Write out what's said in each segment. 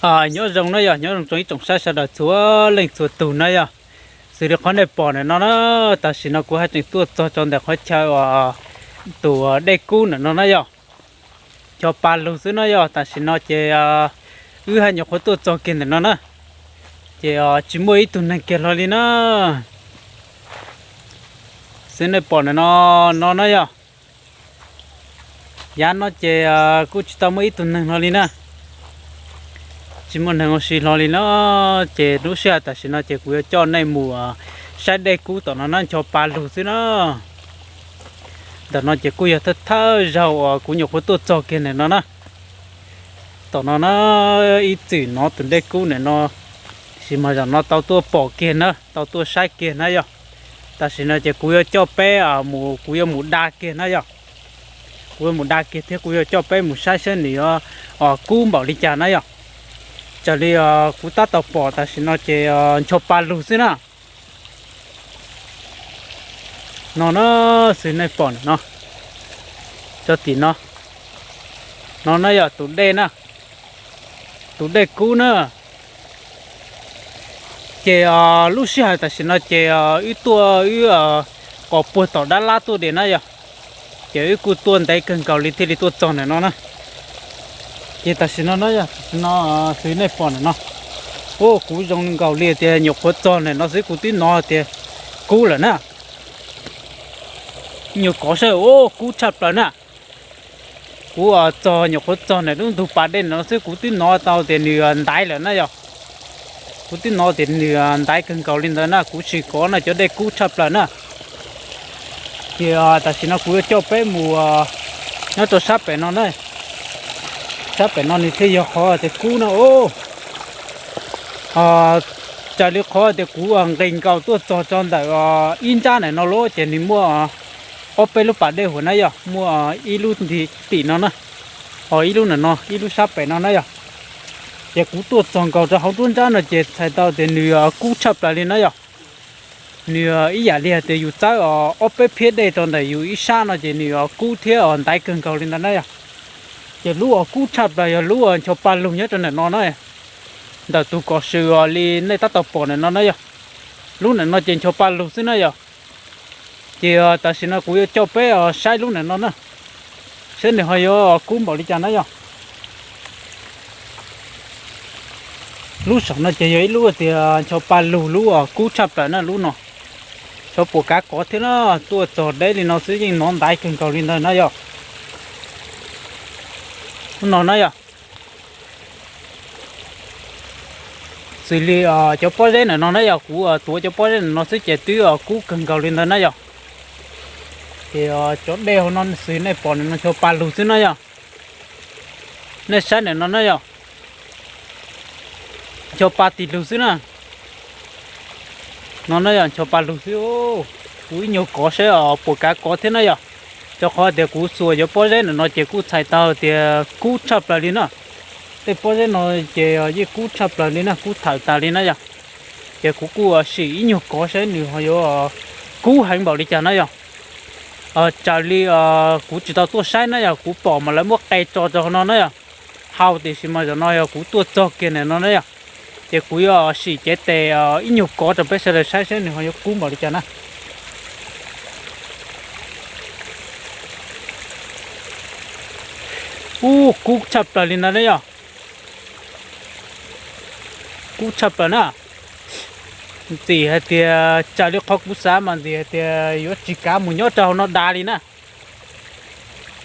Nyob zoo na yog, nyob zoo rau ib tsoom saib sawv daws txhua leej txhua tus na yog. Xws li qhov nej pom ntawm no na, tam sim no kuv haj tseem tuaj txog rau ntawm qhov chaw uas tus dej kub ntawm no na yog, ncho pa lug xwb na yog. Tam sim no ces wb haj nyuam qhuav tuaj txog kiag ntawm no na, ces tsis muaj ib tug neeg kiag hlo li na. Xws nej pom ntawm no, no na yog, yav no ces kuj tsis tau muaj ib tug neeg hlo li na. Tsis muaj neeg ua si hlo li na. Ces lub sij hawm tam sim no ces kuv yuav coj nej mus saib dej kub tom no na, ncho pa lug xwb na. Ntawm no ces kuj yog thawj thawj zaug uas kuv nyuam qhuav tuaj txog kiag ntawm no na. Tom no na, ib txwm no tus dej kub ntawm no, tab sis mas zaum no tau tuaj pom kiag na, tau tuaj saib kiag na yog. Tam sim no ces kuv yuav coj peb mus, kuv yuav mus da kiag na yog. Kuv yuav mus da kiag thiab kuv yuav coj peb mus saib saib nws yuav kub npaum li cas na yog. Raws li kuv tab tom pom tam sim no ces ncho pa lug xwb na. No na, xws nej pom ntawm no, tso tim no, no na yog tus dej na, tus dej kub na. Ces lub sij hawm tam sim no ces wb tuaj wb qos puag tom dab lab tuaj diam na yog. Ces wb kuj tuaj ntev kawg nkaus li thiaj li tuaj txog ntawm no na. Ces tam sim no na yog, tam sim no xws nej pom ntawm no, ua kuv zoo nkaus li tias nyuam qhuav txog ntawm no xwb kuv twb hnov tias kub lawm na. Nyuam kov saib, ua kub tshaj plaws na. Kuv txog, nyuam qhuav txog ntawm lub ntug pas dej no xwb kuv twb hnov tau tias nws ntaiv lawm na yog. Kuv twb hnov tias nws ntaiv kawg nkaus li ntawd na, kuv sim kov no cov dej kub tshaj plaws na. Ces tam sim no kuv yuav coj peb mus nyob rau sab pem no na. Sab pem no nws thiaj yog qhov tias kub na. Raws li qhov tias kuv nqis nkaus tuaj txog rau ntawm ib nrab ntawm no lawm ces nws muaj ob peb lub pas dej huv na yog, muaj ib lub nti tim no na, ho ib lub ntawm no, ib lub sab pem no na yog. Ces kuv tuaj txog nkaus rau hauv nruab nrab no ces txhais tau tias nws kub tshaj plaws li na yog. Nws ib yam li hais tias yus txawb ob peb phiab dej rau ntawm yus ib sab no ces nws kub thiab ntaiv kawg nkaus li ntawd na yog. Ces lub uas kub tshaj plaws yog lub ncho pa lug nyob rau ntawm no na. Ntawm tus kom swm li nej tab tom pom ntawm no na yog. Lub ntawm no ces ncho pa lug xwb na yog. Ces tam sim no kuv yuav coj peb saib lub ntawm no na, saib nws ho yuav kub npaum li cas na yog. Lub saum no ces yog ib lub tias ncho pa lug lub kub tshaj plaws na lub no. Xyov puas kav kov thiab na, tuaj txog deb li no xwb yeej hnov ntaiv kawg nkaus li ntawd na yog. Lub no na yog. Xws li cov pob zeb ntawm no na yog, kuv tuav cov pob zeb ntawm no xwb ces twb kub kawg nkaus li ntawd na yog. Ces cov dej hauv no xws nej pom ntawm no ncho pa lug xwb na yog. Nej saib ntawm no na yog, ncho pa tis lug xwb na. No na yog ncho pa lug xwb. Kuv ib nyuag kov saib puas kav kov thiab na yog. Rau qhov tias kuv xuas cov pob zeb ntawm no ces kuj txhais tau tias kub tshaj plaws li na. Tej pob zeb no ces yeej kub tshaj plaws li na, kub thawm tas li na yog. Ces kuv kuj sim ib nyuag kov saib nws ho yuav kub heev npaum li cas na yog. Raws li kuv tsis tau tuaj saib na yog, kuv pom mas lawv muab qe tso rau hauv no na yog. Hau tiam sis mas zaum no yog kuv tuaj txog kiag ntawm no na yog. Ces kuv yuav sim cev tes ib nyuag kov rau peb sawv daws saib saib nws ho yuav kub npaum li cas na. Ub, kub tshaj plaws li ntawd na yog. Kub tshaj plaws na. Ntxim hais tias raws li qhov kuv xav mas ntxim hais tias yuav tsis kav mus nyob rau hauv no da li na.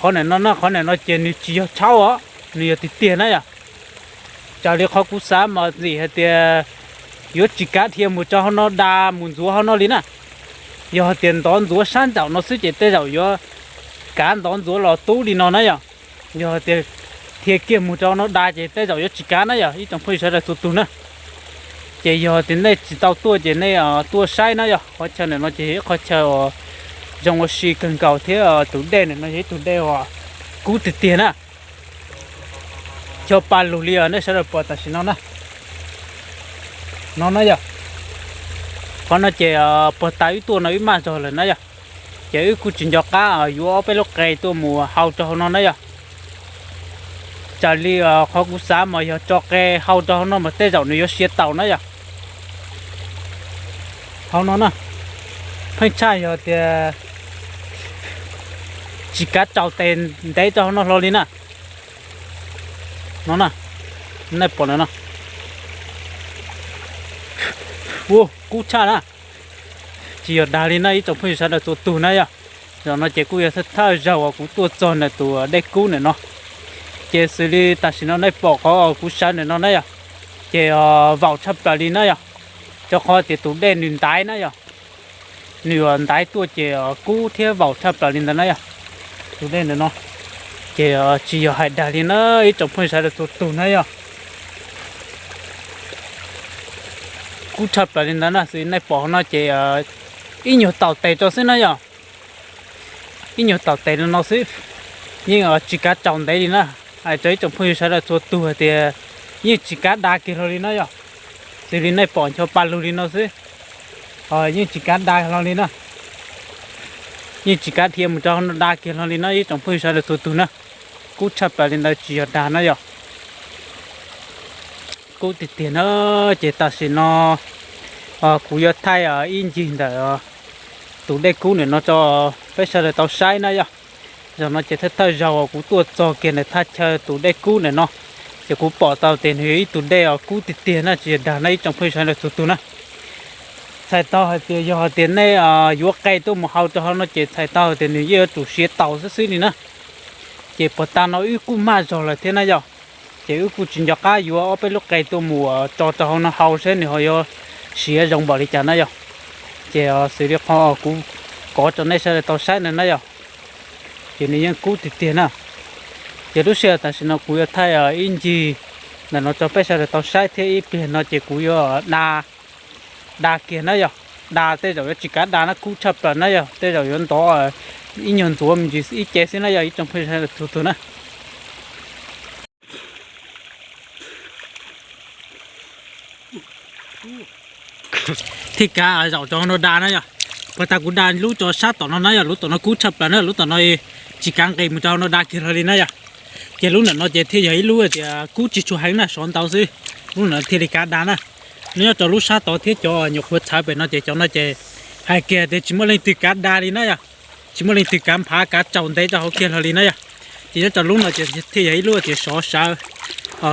Qhov ntawm no na, qhov ntawm no ces nws tsis yog tshauv os, nws yog tiag tiag na yog. Raws li qhov kuv xav mas ntxim hais tias yuav tsis kav dhia mus rau hauv no da mus ntxuav hauv no li na. Yog hais tias ntov ntxuav sab nraum no xwb ces tej zaum yuav kav ntov ntxuav los tub li no na yog. Yog hais tias dhia kiag mus rau hauv no da ces tej zaum yuav tsis kav na yog ib tsoom phooj ywg sawv daws txhua tus na. Ces yog tias nej tsis tau tuaj ces nej tuaj saib na yog, qhov chaw ntawm no ces yog ib qhov chaw uas zoo ua si kawg nkaus thiab tus dej ntawm no yog ib tug dej uas kub tiag tiag na. Ncho pa lug li nej sawv daws pom tam sim no na. No na yog, qhov no ces puag ta wb tuaj no wb maj zog lawm na yog. Ces wb kuj tsis nco qab yuav ob peb lub qe tuaj mus hau rau hauv no na yog. Raws li qhov kuv xav mas yog tso qe hau rau hauv no mas tej zaum nws yuav siav taus na yom. Hauv no na, pheej tshaj yog tias tsis kav tsaus tes ntev rau hauv no hlo li na. No na, nej pom no no, ua kub tshaj na. Tsis yog dag li na ib tsoom phooj ywg sawv daws txhua tug na yom. Zaum no ces kuj yog thawj thawj zaug uas kuv tuaj txog ntawm tus dej kub ntawm no. Ces xws li tam sim no nej pom qhov kuv sawv ntawm no na yom, ces vaum tshaj plaws li na yom. Rau qhov tias tus dej nws ntaiv na yom, nws ntaiv tuaj ces kub thiab vaum tshaj plaws li ntawd na yom. Tus dej ntawm no ces tsis yog hais dag li na ib tsoom phooj ywg sawv daws txhua tug na yom. Kub tshaj plaws li ntawd na, xws li nej pom no ces ib nyuag taus tes rau xwb na yom. Ib nyuag taus tes no xwb, yeej tsis kav tsaus ntev li na. Hais rau ib tsoom phooj ywg sawv daws txhua tug hais tias yeej tsis kav da kiag hlo li na yom. Xws li nej pom ncho pa lug li no xwb, yeej tsis kav da hlo li na. Yeej tsis kav dhia mus rau hauv no da kiag hlo li na ib tsoom phooj ywg sawv daws txhua tug na. Kub tshaj plaws li ntawd tsis yog dag na yom. Kub tiag tiag na. Ces tam sim no kuv yuav thaij ib ncig ntawm tus dej kub ntawm no rau peb sawv daws tau saib na yom. Zaum no ces thawj thawj zaug uas kuv tuaj txog kiag ntawm thaj chaw tus dej kub ntawm no, ces kuv pom tau tias nws yog ib tug dej uas kub tiag tiag na, tsis yog dag na ib tsoom phooj ywg sawv daws txhua tug na. Txhais tau hais tias yog hais tias nej yuav qe tuaj mus hau rau hauv no ces txhais tau hais tias nws yeej yuav tsum siav taus xwb xwb li na. Ces puag ta no wb kuj maj zog lawm thiab na yom. Ces wb kuj tsis nco qab yuav ob peb lub qe tuaj mus tso rau hauv no hau seb nws ho yuav siav zoo npaum li cas na yom. Ces xws li qhov kuv kov rau nej sawv daws tau saib ntawd na yom, ces nws yeej kub tiag tiag na. Ces lub sij hawm tam sim no kuv yuav thaij ib ncig ntawm no rau peb sawv daws tau saib thiab ib pliag no ces kuv yuav da, da kiag na yom. Da tej zaum yuav tsis kav da na, kub tshaj plaws na yom, tej zaum yuav ntov ib nyuag ntxuav me ntsis ib ce xwb na yom ib tsoom phooj ywg sawv daws txhua tug na. Thiaj kav zaum rau hauv no da na yom. Puag ta kuv da lub rau sab tom no na yom, lub tom no kub tshaj plaws na, lub tom no tsis kav nqis mus rau hauv no da kiag hlo li na yom. Ces lub ntawm no ces thiaj yog ib lub tias kub tsis tshua heev na, sov ntau xwb, lub ntawd thiaj li kav da na. Nyob rau lub sab tod thiab cov nyuam qhuav txhawv pem no ces cov no ces hais kiag tias tsis muaj leej twg kav da li na yom. Tsis muaj leej twg kav nphav kav tsaus ntev rau hauv kiag hlo li na yom. Ces nyob rau lub no ces thiaj yog ib lub tias sov sawv,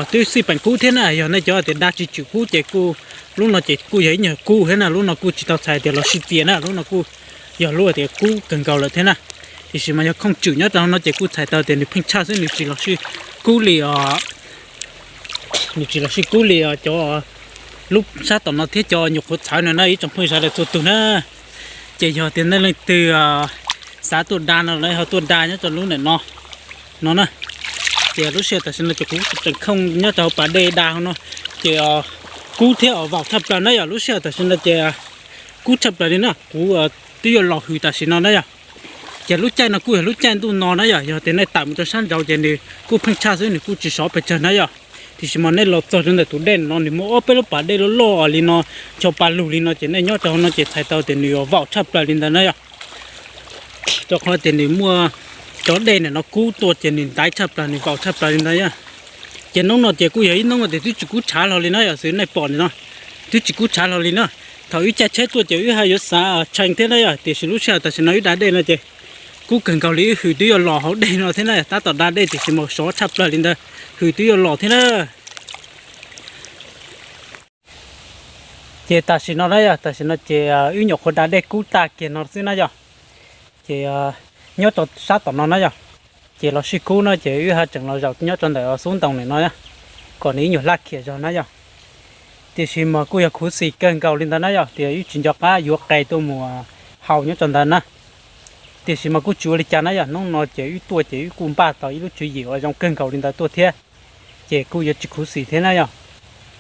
twb xij peem kub thiab na, yog nej cov tias da tsis tswm kub ces kuj lub no ces kuj yog ib nyuag kub thiab na, lub no kuj tsis tau txhais tias los sij tias na, lub no kuj yog lub tias kub kawg nkaus lawm thiab na. Tiam sis mas yog khooj tswm nyob rau hauv no ces kuj txhais tau tias nws pheej tshaj xwb, nws tsis los sij kub li os. Nws tsis los sij kub li os cov lub sab tom no thiab cov nyuam qhuav txhawv no na ib tsoom phooj ywg sawv daws txhua tus na. Ces yog tias nej leej twg xav tuaj da no los ho tuaj da nyob rau lub ntawm no, no na. Ces lub sij hawm tam sim no ces kuv tseem khooj nyob rau hauv pas dej da hauv no, ces kub thiab os vaum tshaj plaws na yom, lub sij hawm tam sim no ces kub tshaj plaws li na, kuv twb yuav los hws tam sim no na yom. Ces lub caij no kuj yog lub caij ntuj no na yom, yog tias nej tawm mus rau sab nraud ces nws kuj pheej tshaj xwb, nws kuj tsis sov pes tsawg na yom. Tiam sis mas nej los txog rau ntawm tus dej no nws muaj ob peb lub pas dej loj loj li no, ncho pa lug li no ces nej nyob rau hauv no ces txhais tau tias nws yuav vaum tshaj plaws li ntawd na yom. Rau qhov tias nws muaj cov dej ntawm no kub tuaj ces nws ntaiv tshaj plaws, nws vaum tshaj plaws li ntawd yom. Ces hnub no ces kuj yog ib hnub tias twb tsis kub tshav hlo li na yom, xws nej pom no twb tsis kub tshav hlo li na. Thaum wb caij tsheb tuaj ces wb haj yuav xav tshee thiab na yom, tiam sis lub sij hawm tam sim no wb da dej no ces kub kawg nkaus li, wb hws twb yuav los hauv dej no thiab na, tab tom da dej tiam sis mas sov tshaj plaws li ntawd, hws twb yuav los thiab na. Ces tam sim no na yom, tam sim no ces wb nyuam qhuav da dej kub tag kiag no xwb na yom. Ces nyob rau sab tom no na yom, ces los sij kub no ces wb haj tseem los zaum nyob rau ntawm xub ntoo ntawm no kom nws ib nyuag laj khiam zog na yom. Tiam sis mas kuj yog khuv xim kawg nkaus li ntawd na yom, tias wb tsis nco qab yuav qe tuaj mus hau nyob rau ntawd na. Tiam sis mas kuj tsis ua li cas na yom, hnub no ces wb tuaj ces wb kuj npaj tau ib lub tswv yim uas zoo kawg nkaus li ntawd tuaj thiab, ces kuj yuav tsis khuv xim thiab na yom.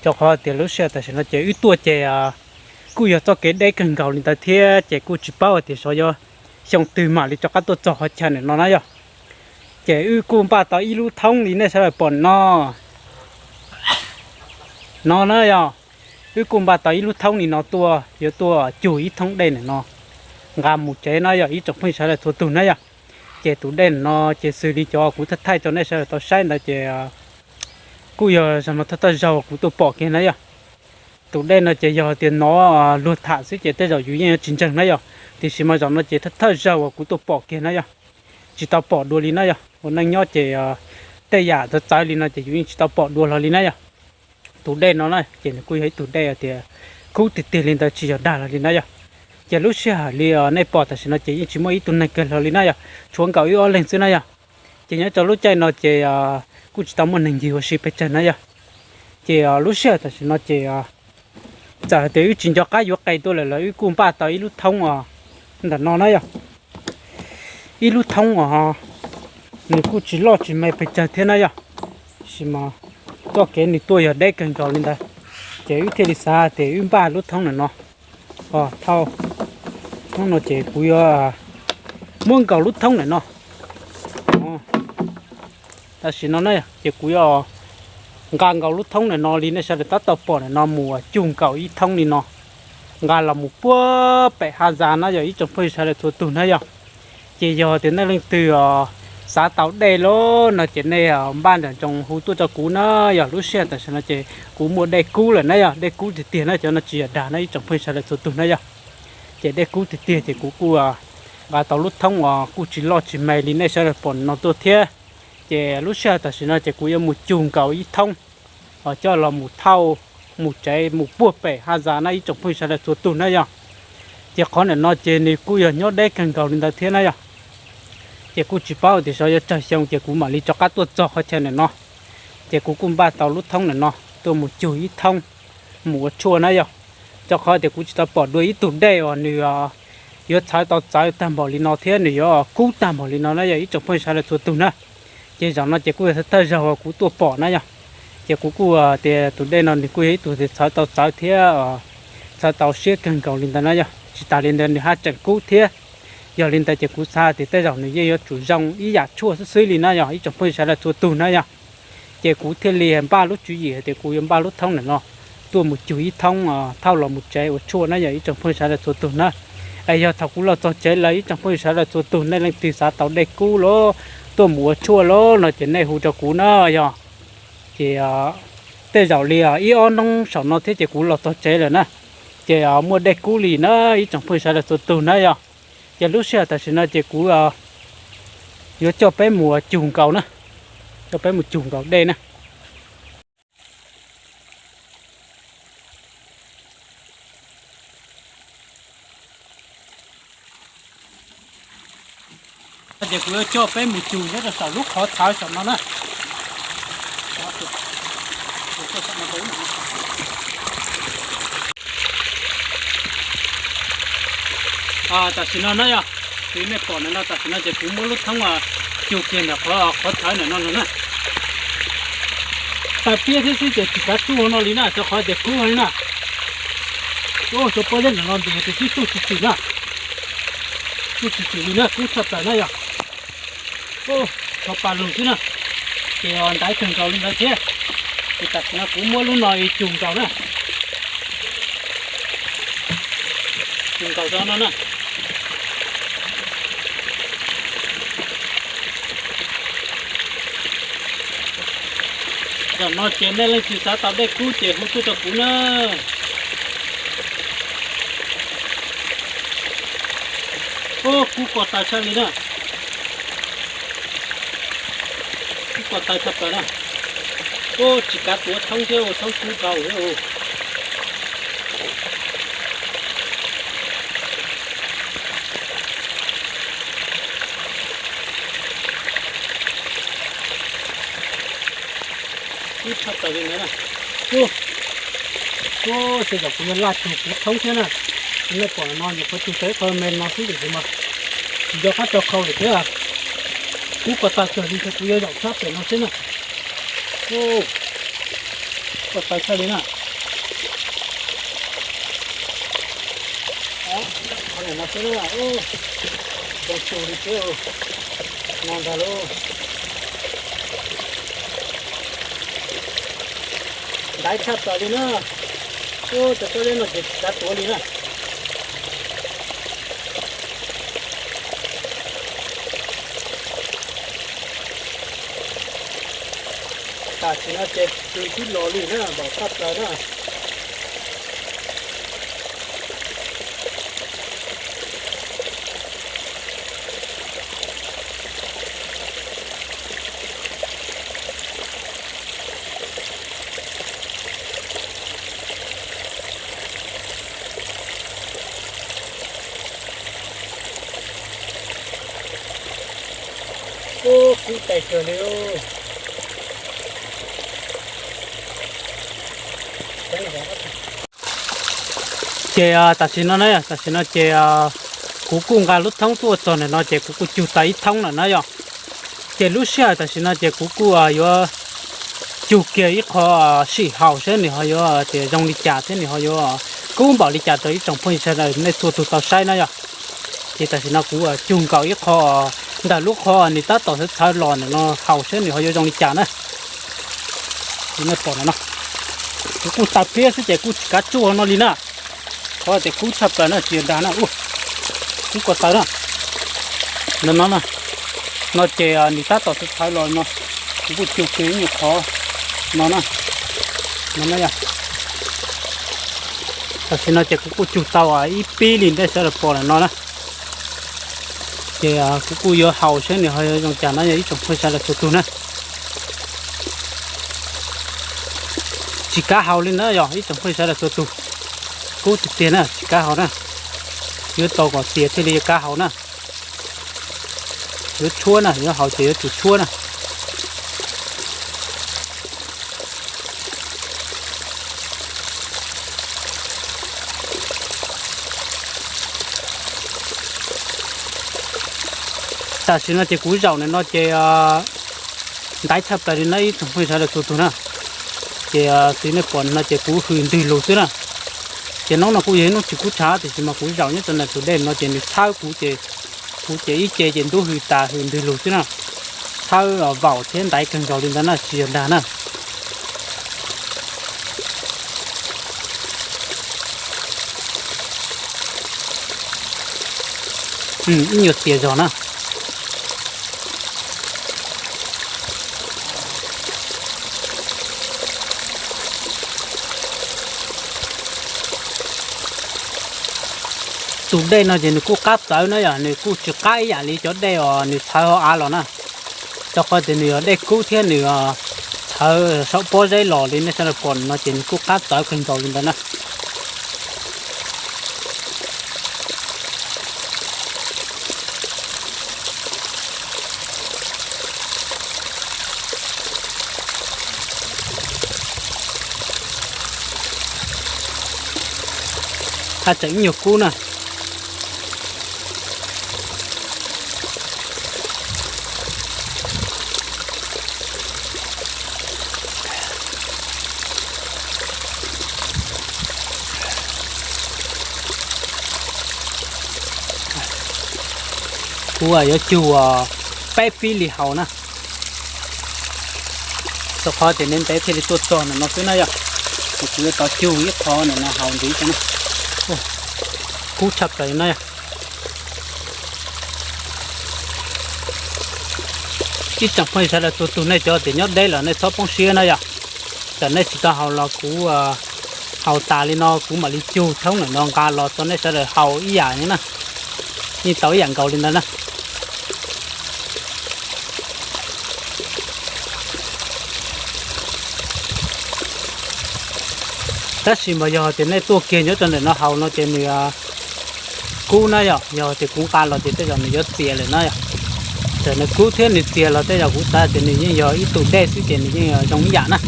Rau qhov tias lub sij hawm tam sim no ces wb tuaj ces kuj yog txoj kev deb kawg nkaus li ntawd thiab ces kuj tsis paub hais tias xyov yuav xyoo twg mam li rov qab tuaj txog qhov chaw ntawm no na yom. Ces wb kuj npaj tau ib lub thoob li nej sawv daws pom no, no na yom. Wb kuj npaj tau ib lub thoob li no tuaj, yuav tuaj cug ib thoob dej ntawm no nqa mus tsev na yom ib tsoom phooj ywg sawv daws txhua tug na yom. Ces tus dej ntawm no ces xws li cov kuv thaij thaij rau nej sawv daws tau saib ntawd ces Kuj yog zaum no thawj thawj zaug kuv tuaj pom kiag na yog. Tus dej no ces yog tias nov luag tham xwb ces tej zaum yus yeej yuav tsis ntseeg na yog. Tiam sis mas zaum no ces thawj thawj zaug uas kuv tuaj pom kiag na yog. Tsis tau pom dua li na yog. Ua neej nyob ces tej yam txawv txawv li no ces yus yeej tsis tau pom dua hlo li na yog. Tus dej no na ces nws kuj yog ib tug dej tias kub tiag tiag li ntawd, tsis yog dag hlo li na yog. Ces lub sij hawm li nej pom tam sim no ces yeej tsis muaj ib tug neeg kawg hlo li na yog, tshuav nkaus ib ob leeg xwb na yog. Ces nyob rau lub caij no ces kuj tsis tau muaj neeg ncig ua si pes tsawg na yog. Ces lub sij hawm tam sim no ces txawm hais tias wb tsis nco qab yuav qe tuaj lawm los wb kuj npaj tau ib lub thoob ntawm no na yog. Ib lub thoob uas nws kuj tsis loj tsis me pes tsawg thiab na yog, sis mas txoj kev nws tuaj yog deb kawg nkaus li ntawd, ces wb thiaj li xav tias wb npaj lub thoob ntawm no. Thauj, hnub no ces kuv yuav muab nkaus lub thoob ntawm no. Tam sim no na ces kuv yuav nqa nkaus lub thoob ntawm no li nej sawv daws tab tom pom ntawm no mus cug nkaus ib thoob li no, nqa los mus puag pem hav zas na yog ib tsoom phooj ywg sawv daws txhua tus na yog. Ces yog tias nej leej twg xav tau dej lawm no ces nej npaj nram ntsoov hu tuaj rau kuv na yog. Lub sij hawm tam sim no ces kuv muaj dej kub lawm na yog, dej kub tiag tiag na, cov no tsis yog dag na ib tsoom phooj ywg sawv daws txhua tus na yog. Ces dej kub tiag tiag ces kuv kuj nqa tau lub thoob uas kuj tsis loj tsis me li nej sawv daws pom no tuaj thiab. Ces lub sij hawm tam sim no ces kuv yuav mus cug nkaus ib thoob coj los mus thauj mus tsev mus puag pem hav zas na ib tsoom phooj ywg sawv daws txhua tus na yog. Ces qhov ntawm no ces nws kuj yog nyob deb kawg nkaus li ntawd thiab na yog. Ces kuj tsis paub tias xyov yuav tsawg xyoo ces kuv mam li rov qab tuaj txog qhov chaw ntawm no. Ces kuv kuj npaj tau lub thoob ntawm no tuaj mus cug ib thoob mus ua tshuaj na yog. Rau qhov tias kuv tsis tau pom dua ib tug dej uas nws yuav txhawv tau txawv tag npaum li no thiab nws yuav kub tag npaum li no na yog ib tsoom phooj ywg sawv daws txhua tus na. Ces zaum no ces kuj yog thawj zaug uas kuv tuaj pom na yog. Ces kuv kuj tias tus dej no nws kuj yog ib tug tias txhawv tau txawv thiab txhawv tau siab kawg nkaus li ntawd na yog. Tsis tas li ntawd nws haj tseem kub thiab. Yog li ntawd ces kuv xav tias tej zaum nws yeej yuav tsum zoo ib yam tshuaj xwb xwb li na yog ib tsoom phooj ywg sawv daws txhua tus na yog. Ces kuv thiaj li npaj lub tswv yim hais tias kuv yuav npaj lub thoob ntawm no tuaj mus cug ib thoob thauj los mus tsev ua tshuaj na yog ib tsoom phooj ywg sawv daws txhua tus na. Es yog thaum kuv los txog tsev lawm ib tsoom phooj ywg sawv daws txhua tus nej leej twg xav tau dej kub los tuaj mus ua tshuaj los no ces nej hu rau kuv na yog. Ces tej zaum li ib ob hnub saum no thiab ces kuv los txog tsev lawm na. Ces muaj dej kub li na ib tsoom phooj ywg sawv daws txhua tus na yog. Ces lub sij hawm tam sim no ces kuv yuav coj peb mus cug nkaus na, coj peb mus cug nkaus dej na. Ces kuv yuav coj peb mus cug nyob rau saum lub qhov thawv saum no na. Tam sim no na yog, tus nej pom ntawm no tam sim no ces kuv muab lub thoob cug kiag ntawm qhov thawv ntawm no no na. Tawg piab thiab xwb ces tsis kav tsuj no li na, rau qhov tias kub li na. Ua cov pob zeb ntawm no ntes tias twb tsuj tsis txwm na, tsuj tsis txwm li na, kub tshaj plaws na yog. Ua, tho pa lug xwb na, ces ntaiv kawg nkaus li ntawd thiab. Ces tam sim no kuv muab lub no cug nkaus na, cug nkaus rau no na. Zaum no ces nej leej twg xav tau dej kub ces hu tuaj rau kuv na. Ua, kub ko taw tshaj li na. Kub ko taw tshaj plaws na. Ua, tsis kav tuav thoob thiab, ua thoob kub dhau thiab. Kub tshaj plaws li ntawd na. Ua, ua, tej zaum kuv yuav laj tug kuv thoob thiab na. Nej pom no nyuam qhuav tug tau ib qho me no xwb tiam sis mas tsis nco qab tso khau lawm thiab. Kub ko taw kawg li, kuv yuav zaum tshab pem no xwb na. Ko taw tshaj li na. Qhov no xwb na, zoo tug li thiab, no ntag lauj. Ntaiv tshaj plaws li na. Ua, cov pob zeb no ces tsis kav tuav li na. Tam sim no ces twb los li na, npam tshaj plaws na. Ub, kub tes kawg li. Ces tam sim no na, tam sim no ces kuv kuj nqa lub thoob tuaj txog ntawm no ces kuv kuj cug tau ib thoob lawm na yom. Ces lub sij hawm tam sim no ces kuv kuj yuav cug kiag ib qho sim haus saib nws ho yuav tias zoo li cas thiab nws ho yuav kub npaum li cas rau ib tsoom phooj ywg sawv daws nej txhua tus tau saib na yom. Ces tam sim no kuv cug nkaus ib qho ntawm lub qhov nws tab tom txhawv txhawv los ntawm no haus saib nws ho yuav zoo li cas na. Nej pom no, kuv kuj taw pliab xwb ces kuj tsis kav tsuj no li na. Qhov tias kub tshaj plaws na, tsis yog dag na, kub ko taw na. No no, no ces nws tab tom txhawv txhawv los no, kuv kuj cug kiag ib nyuag qhov no na. No na yom. Tam sim no ces kuv kuj cug tau ib pib li nej sawv daws pom lawm no na. Ces kuv kuj yuav haus saib nws ho zoo cas na yog ib tsoom phooj ywg sawv daws txhua tus na. Tsis kav haus li na yog ib tsoom phooj ywg sawv daws txhua tus. Kub tiag tiag na, tsis kav haus na. Yuav tau kom txias thiaj li yuav kav haus na. Yuav tshuab na, yuav haus ces yuav tsum tshuab na. Tam sim no ces kuv zaum ntawm no ces ntaiv tshaj plaws li na ib tsoom phooj ywg sawv daws txhua tus na. Ces xws nej pom no ces kuv hws ntws lug xwb na. Ces hnub no kuj yog ib hnub tsis kub tshav tiam sis mas kuv zaum nyob rau ntawm tus dej no ces nws txhawb kuv ces, kuv ces ib ce ces ntub hws tas hws ntws lug xwb na. Txhawb vaum thiab ntaiv kawg nkaus li ntawd na tsis yog dag na. Ib nyuag txias zog na. Tus dej no ces nws kuj qab txawv na yom, nws kuj tsis qab ib yam li cov dej uas nws txhawv hauv av los na. Rau qhov tias nws yog dej kub thiab nws txhawv saum pob zeb los li nej sawv daws pom no ces nws kuj qab txawv kawg nkaus li ntawd na. Haj tseem ib nyuag kub na. Kuv yuav cug peb pib li haus na. Rau qhov tias ntev ntev thiaj li tuaj txog ntawm no xwb na yom. Ces kuv yuav tau cug ib qho ntawm no haus ntxiv na. Kub tshaj plaws li no yom. Ib tsoom phooj ywg sawv daws txhua tus nej cov tias nyob deb los nej txhob poob siab na yom. Txawm nej tsis tau haus los kuv haus tas li no kuv mam li cug thoob ntawm no nqa los rau nej sawv daws haus ib yam na. Yeej tau ib yam nkaus li ntawd na. Tab sis mas yog tias nej tuaj kiag nyob rau ntawm no haus no ces nws kub na yom, yog tias kuv nqa los ces tej zaum nws yuav txias lawm na yom. Txawm nws kub thiab nws txias los tej zaum kuv xav tias nws yeej yog ib tug dej xwb ces nws yeej zoo ib yam na.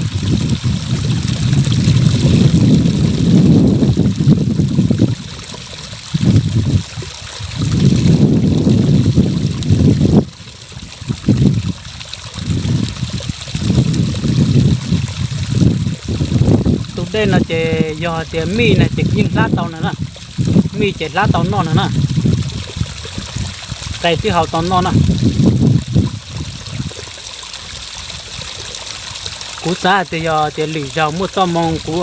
Tus dej no ces yog hais tias mij na ces yeej hlab tau no na, mij ces hlab tau noj no na, qe twb haus tau noj na. Kuv xav hais tias yog tias lwm zaug muaj txoj moo kuv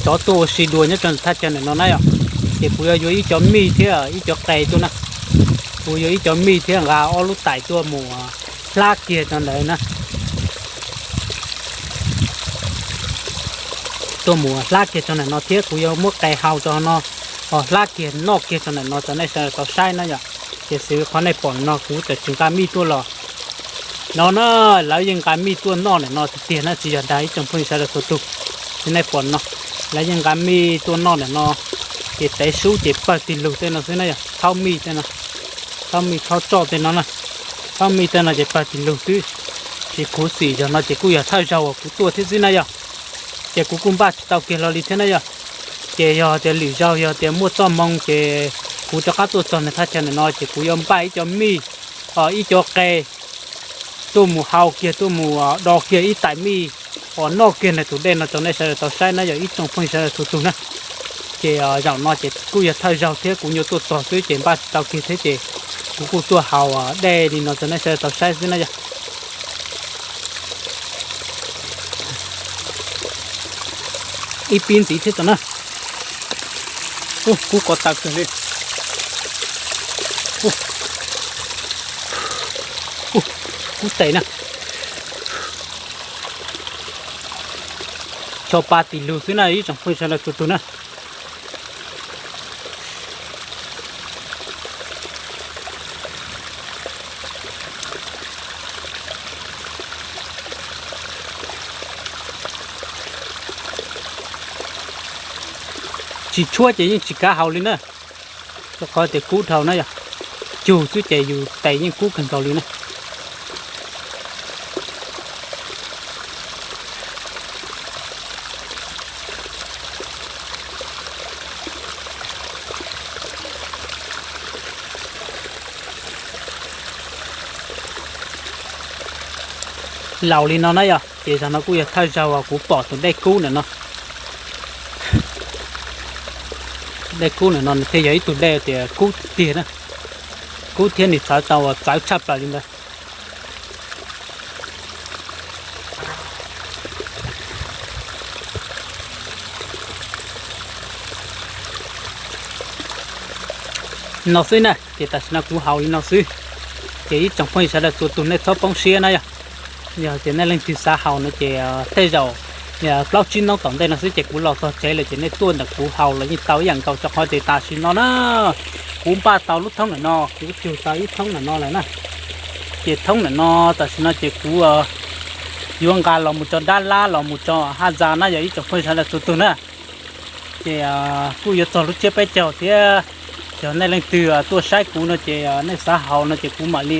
rov tuaj ua si dua nyob rau thaj chaw ntawm no na yom, ces kuv yuav yuav ib co mij thiab ib co qe tuaj na. Kuv yuav ib co mij thiab nqa ob lub tais tuaj mus hlab kiag rau ntawd na. tuaj mus hlab kiag rau ntawm no thiab kuv yuav muab qe hau rau no, ho hlab kiag noj kiag rau ntawm no rau nej sawv daws tau saib na yom. Ces xws li qhov nej pom no kuv txawm tsis nqa mij tuaj los no na, lawv yeej nqa mij tuaj noj ntawm no tiag tiag na, tsis yog dag ib tsoom phooj ywg sawv daws txhua tus. Xws nej pom no, lawv yeej nqa mij tuaj noj ntawm no, ces tev sub ces pawg tig lug tej no xwb na yom, thaub mij tej no, thaub mij thaub roj tej no na, thaub mij tej no ces pawg tig lug xwb. Tsis khuv xim yog no ces kuj yog thawj zaug uas kuv tuaj thiab xwb na yom. Ces kuv kuj npaj tsis tau kiag hlo li thiab na yom. Ces yog tias lwm zaug yog tias muaj txoj hmoo ces kuv rov qab tuaj txog nws thaj chaw ntawm no ces kuv yuav npaj ib co mij, ib co qe, tuaj mus hau kiag, tuaj mus do kiag ib tais mij uas noj kiag nws tus dej no rau nej sawv daws tau saib na yom ib tsoom phooj ywg sawv daws txhua tus na. Ces zaum no ces kuj yog thawj zaug thiab kuv nyuam tuaj txog xwb ces npaj tsis tau kiag thiab ces kuv kuj tuaj hau dej li no rau nej sawv daws tau saib xwb na yom. Ib pib ntxiv thiab tso na. Ub, kub ko taw kawg li. Ub, kub tes na. Cho pa tis lug xwb na ib tsoom phooj ywg sawv daws txhua tus na. Tsis tshuab ces yeej tsis kav haus li na, rau qhov tias kub dhau na yom. Cug xwb ces yus tes yeej kub kawg nkaus li na. Laus li no na yom, ces zaum no kuj yog thawj zaug uas kuv pom tus dej kub ntawm no. Dej kub ntawm no nws thiaj yog ib tug dej tias kub tiag tiag na, kub thiab nws txhawv tau uas txawv tshaj plaws li ntawd. No xwb na, ces tam sim no kuv haus li no xwb, ces ib tsoom phooj ywg sawv daws txhua tus nej txhob poob siab na yom. Yog tias nej leej twg xav haus no ces tej zaum plaub tsib hnub tom ntej no xwb ces kuv los txog tsev lawm ces nej tuaj ntawm kuv haus los yeej tau ib yam nkaus, rau qhov tias tam sim no na kuv npaj tau lub thoob ntawm no, kuv cug tau ib thoob ntawm no lawm na. Ces thoob ntawm no tam sim no ces kuv yuav nqa los mus tso dab lab los mus tso haj ntxa na yog ib tsoom phooj ywg sawv daws txhua tus na. Ces kuj yuav txog lub tsiab peb caug thiab, yog nej leej twg tuaj saib kuv no ces nej xav haus no ces kuv mam li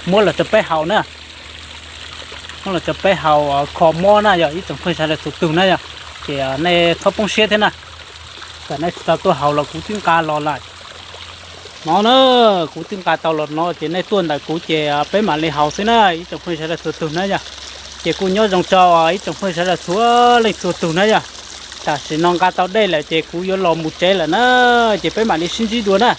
muab los rau peb haus na. Muab los rau peb haus kho mob na yog ib tsoom phooj ywg sawv daws txhua tus na yom. Ces nej txhob poob siab thiab na, txawm nej tsis tau tuaj haus los kuv twb nqa los lawm. No na, kuv twb nqa tau los no ces nej tuaj ntawm kuv ces peb mam li haus xwb na ib tsoom phooj ywg sawv daws txhua tus na yom. Ces kuj nyob zoo rau ib tsoom phooj ywg sawv daws txhua leej txhua tus na yom. Tam sim no nqa tau dej lawm ces kuv yuav los mus tsev lawm na, ces peb mam li sib ntsib dua na.